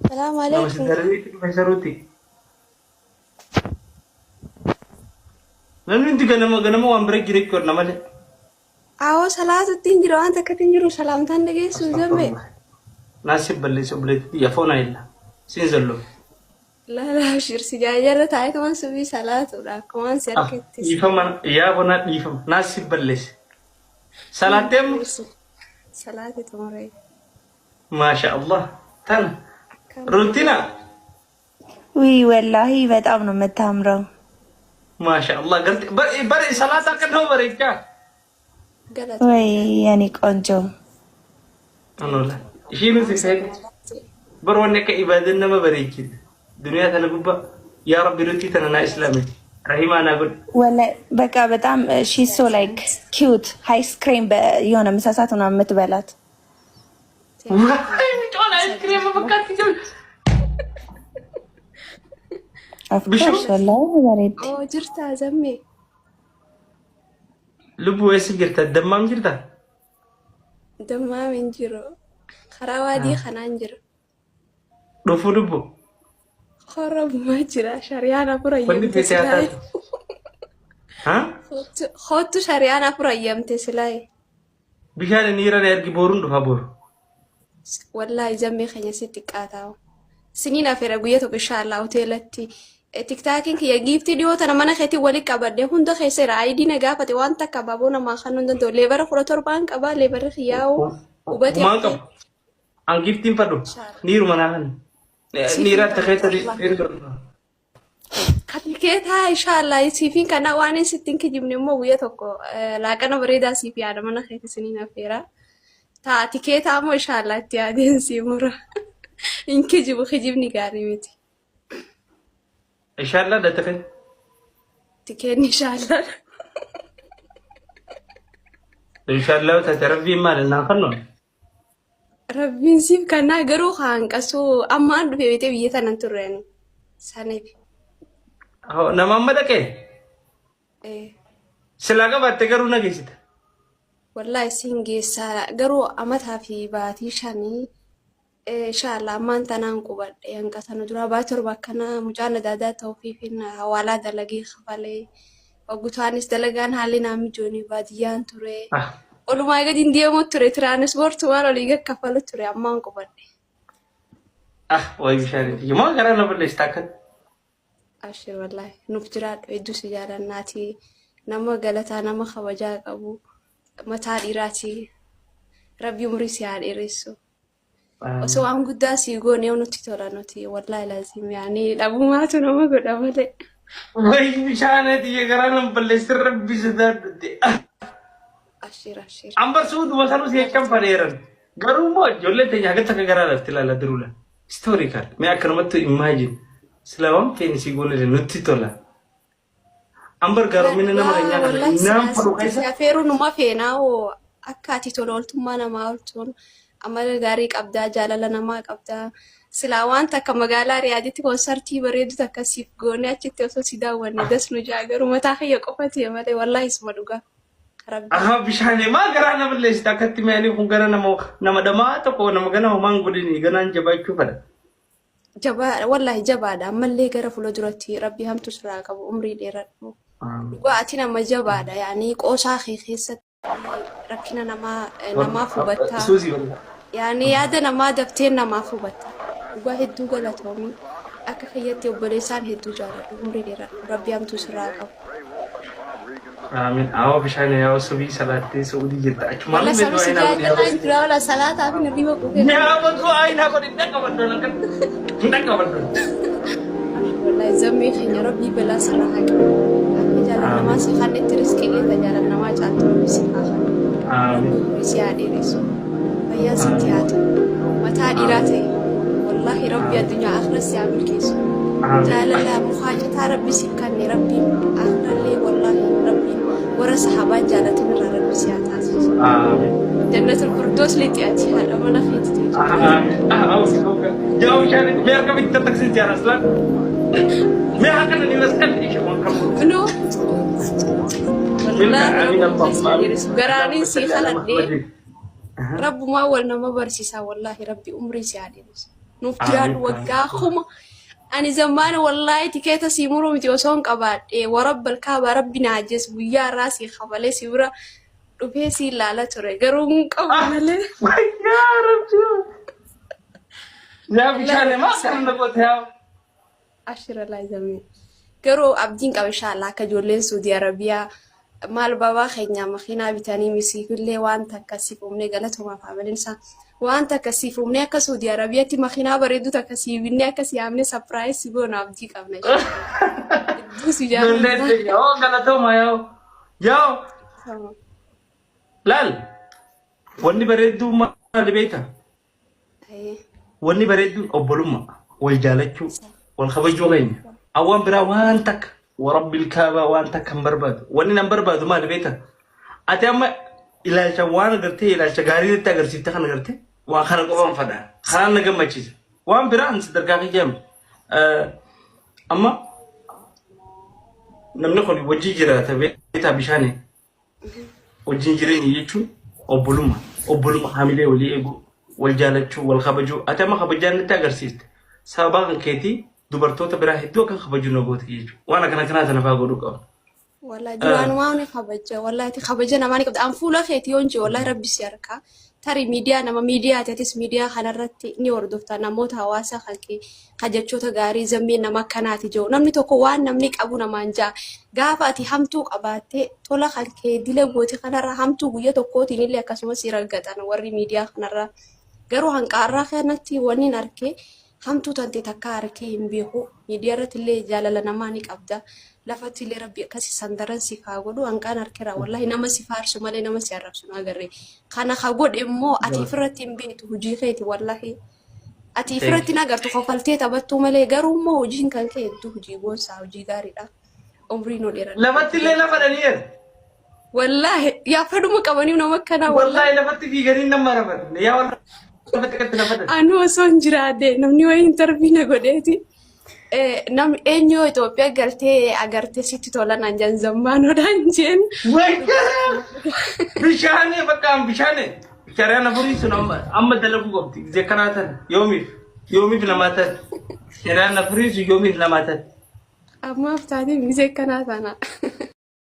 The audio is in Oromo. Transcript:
Salaamu Nama si alaikum. darareetti dhufe saruutti. Namni hundi ganama ganama waan bira jira jechuudha malee. Awoo salaatutti hin jiru waan takkatti hin jiru salaamtaan dhageessu zamme. Astaghfirullah. Naasib balleessa obboleettii yafoona illa. Siin zallo. Lala abshir si jaajarra taa'eetumaan subii salaatuudha akkumaan si harkettis. Dhiifama yaa bonaa dhiifama. Naasib balleesse. Salaattee amma? Salaati xumuree. Maasha Allah. Tana. Rutina. ውይ ወላሂ በጣም ነው የምታምረው። Maasha Allah. Garte bari bari salaata akka nama bareechaa. Galata. ወይ የኔ ቆንጆ Anola. Ishiin si seete. Bar wanni akka ibaadan nama bareechite. Duniyaa tana gubbaa. Yaa Rabbi rutii tana naa islaame. Rahimaa naa godhi. ወላሂ በቃ በጣም ሺ ሶ ላይክ ኪዩት አይስክሬም የሆነ ምሳ ሰዓት ምናምን የምትበላት። Waay mucaan aayiskiriima fakkaatti jiru. ኦፍኮርስ ወላሂ በሬድ። Oo jirtaa zammee. Lubbuu eessa jirta? Dammaam jirta? Dammaam hin jiru. Karaa waadii kanaan jira. Dhufuu lubbuu. Horoobumaa jira. Shariyaan afur Wanni ayyamte feete haa silaaye. taatu. Haa? Hoottu shariyaan afur ayyamte silaaye. Bishaan inni irra na ergi boruun dhufa boru. Wallaahi zammee keenya si xiqqaataa. Siniin afeera guyya tokko inshaallah hoteelatti. Tiktaakiin kiyya giiftii dhiyoo tana mana keetii walitti qabadhe hunda keessa jira. Ayidii na gaafate waan takka abaaboo namaa kan hin danda'u. Leebara 17 qabaa leebarri kiyyaa'u hubatee. Humaan qabu. An giftiin fadhu. Niiruma naa kan. Niira itti keessa niiruma. Katikeetaa inshaallah siifiin kana waan sitti hin kijibne immoo guyya tokko laaqana bareedaa siif yaada mana keetii siniin afeera. Taa tikeetaa immoo inshaallah itti yaadeen sii mura. Hin kijibu, kijibni gaarii miti. Inshallah dha ta'e. Tikeenni inshaallah. Inshallah taate rabbiin maal naa kennu. Rabbiin siif kannaa garuu hanqasuu ammaan dhufee beetee biyya tanan turreeni. Saniif. Nama amma dhaqee silaa qabaatte garuu na geessita. Wallaahi siin geessaa garuu amataa fi baatii 5 inshaallah ammaan tanaan qubadhe hanqasanu dura baatii 7 akkana mucaan adaadaa ta'uufiifin hawaalaa dalagee kafalee hoggutaanis dalagaan haalli naa mijoonii baadiyyaan ture. Olumaa gadi hin deemu ture tiraanispoortumaan olii gad kaffalu ture ammaan qubadhe. Ah wayi bishaan maa garaa na balleessita akkan. Abshir wallaahi nuuf jiraadhu, hedduu si jaalannaati, nama galataa, nama kabajaa qabu, mataa dhiiraati, rabbi umrii si haa dheeressu. Osoo waan guddaa sii goone nutti tola nuti, wallaahi laazim yaani dhabumaatu nama godha malee. Wayi bishaan tiyya garaa na balleessi rabbi sodaadhutti. Abshir abshir. An barsuu dhuma sanuu si jechaan fadheeran. Garuu immoo ijoollee teenya hagatti akka garaa lafti ilaala durula. Historical. Mee akkanumatti imagine. Sila waan feene si goone nutti tola. An bar gaaromina nama keenyaa kana Wallahi naan fadhu keessa. si afeeruu numa feenaa hoo akka ati tola ooltummaa namaa ooltuun amala gaarii qabdaa, jaalala namaa qabdaa. Silaa waan takka magaalaa Riyaaditti konsartii bareedu takka siif goone achitti osoo si daawwanne das nu jaa, garuu mataa kiyya qofa ta'e malee wallahi isuma dhugaa. Rabbi. Aha bishaan maa garaa na balleessita akkatti meeni kun gara nama nama dhamaa tokko nama gana homaan godhini ganaan jabaachuu fedha. Jabaadha wallahi jabaadha, ammallee gara fuula duratti rabbi hamtu sirraa qabu, umrii dheeradhu. Dhugaa ati nama jabaadha, yaani qoosaa kee keessatti rakkina namaa namaaf hubattaa. Suuzii wallah. Yaani yaada namaa daftee namaaf hubatta. Dhugaa hedduu galatoomii. Akka kiyyatti obboleessaan hedduu jaaladhu, umrii dheeradhu, rabbi hamtuu sirraa qabu. Aamin. Awwa bishaan yaa subii salaattee Saudii jirta. Achumaan Wala mee sanu du'aa si naa godhi yaa jaalladha jira wala salaataa fi hirriba quufee. Yaa du'aa naa godhi hin dhaqqabadhu akkan hin dhaqqabadhu. Wallahi zammee keenya rabbii balaa sirraa haa qabu. Akka jaalannamaas kan itti riskiilee tajaajilamaa caaltu rabbi si haa kennu. Aamin. Rabbi si haa dheeressu. Fayyaa sitti haa ta'u. Mataa dhiiraa ta'e. Wallaahi rabbi addunyaa akhira si haa milkeessu. Aamin. Jaalala mukaa citaa rabbi siif kanne, rabbiin akhirallee wallaahi rabbiin warra sahaabaan jaalatan irraa rabbi si haa taasisu. Aamin. Jannatul Firdaus lixi ati haadha mana keetitti. Aamin. Yaa bishaan mee harka bitta taksiin siyaara aslaan. Mee harka nani raskan ishe waan qabu. No. Milka Wallaahi aamin rabbi Allahumma aamin. garaanin sii Salli ala kadhadhee Muhammadin. rabbumaa wal nama barsiisa, wallaahi rabbi umrii si haa dheeressu. Nuuf jiraadhu Amiin. waggaa 1000. Ani zammaana wallaahi tikeeta sii muruu miti osoo hin qabaadhe warabbal kaabaa rabbi na ajjeesu guyyaa irraa sii kafalee si bira dhufee sii ilaala ture garuu hin qabu malee. Wayyaa rabbi. Yaa bishaan maa kana na goote yaa. Ashira laazamee. Garuu abdiin qaba inshaallah akka ijoolleen Suudii Arabiyaa maal babaa keenya makiinaa bitanii misiifillee waan takka siif uumnee galatomaa faamiliin isaa waan takka siif uumnee akka Suudii Arabiyaatti makiinaa bareedduu takka sii binnee akka si yaamnee sapiraayis si goonu abdii qabna inshaallah. Hedduu si Ijoolleen jaalladha. teenya oo galatooma yaa. Yaa laal wanni bareedduu maali beektaa? Wanni bareedduun obbolummaa, wal jaalachuu, wal kabajuu keenya. Awwaan biraa waan takka warabbil kaabaa waan takka hin barbaadu. Wanni nan barbaadu maali beektaa? Ati amma ilaalcha waan agartee ilaalcha gaarii natti agarsiifte kan agartee waan kana qofaan fadha. Kanaan na gammachiisa. Waan biraa ani sadarkaa kiyyaame. Amma namni kun wajji jiraata beektaa bishaanii. Wajjin jireenya jechuun obbolummaa. Obbolummaa hamilee walii eeguu, wal jaalachuu, wal kabajuu. Ati amma kabajaa natti agarsiiste. Sababaa kan keetii dubartoota biraa hedduu akka kabaju na goote jechuudha. Waan akkana kanaa sana fa'aa godhuu qaba. Wallahi duraanumaa ni kabaja. Wallahi ati kabaja namaa ni qabda. An fuula keeti yoon jee wallahi rabbi si harkaa. Tarii miidiyaa nama miidiyaa atis miidiyaa kanarratti ni hordofta namoota hawaasa kan kee ka jechoota gaarii zammeen nama akkanaati jiru. Namni tokko waan namni qabu namaan ja'a. Gaafa ati hamtuu qabaattee tola kan kee dila goote kanarra hamtuu guyya tokkootiin illee akkasumas si raggaxan warri miidiyaa kanarra. Garuu hanqaarraa kanatti wanni arkee hamtuu tante takkaa arkee hin beeku. Miidiyaa irratti illee jaalala namaa ni qabda. Lafatti illee rabbi akkasi sandaran siif haa godhu. Hanqaan arkeera wallahi nama si faarsu malee nama si arrabsu hin agarre. Kana ka godhe immoo ati ifirratti hin beektu hojii keeti wallahi. Ati ifirratti hin agartu kofaltee taphattuu malee garuu immoo hojiin kan kee hedduu hojii boonsaa hojii gaariidha. Umrii nu dheeradhu. Lafatti illee lafa dhani'eera. Wallaahi yaa fedhuma qabanii nama akkanaa wallaahi. Wallaahi lafatti fiiganii nama rafan. Yaa wallaahi lafatti akkatti lafa dhan. Anu osoo hin jiraadhe namni wayii intarvii na godheeti. Namni eenyu Itoophiyaa galtee agartee sitti tola naan jedhan zammaanoodhaan jeen. Wayyaa! Bishaanii bakka bishaanii. Shari'aan afurii sun amma amma dalaguu qabdi. Gizee kanaa tan yoomiif yoomiif namaa tan. Shari'aan afurii sun yoomiif namaa tan. Ammaaf taatee gizee kanaa tana.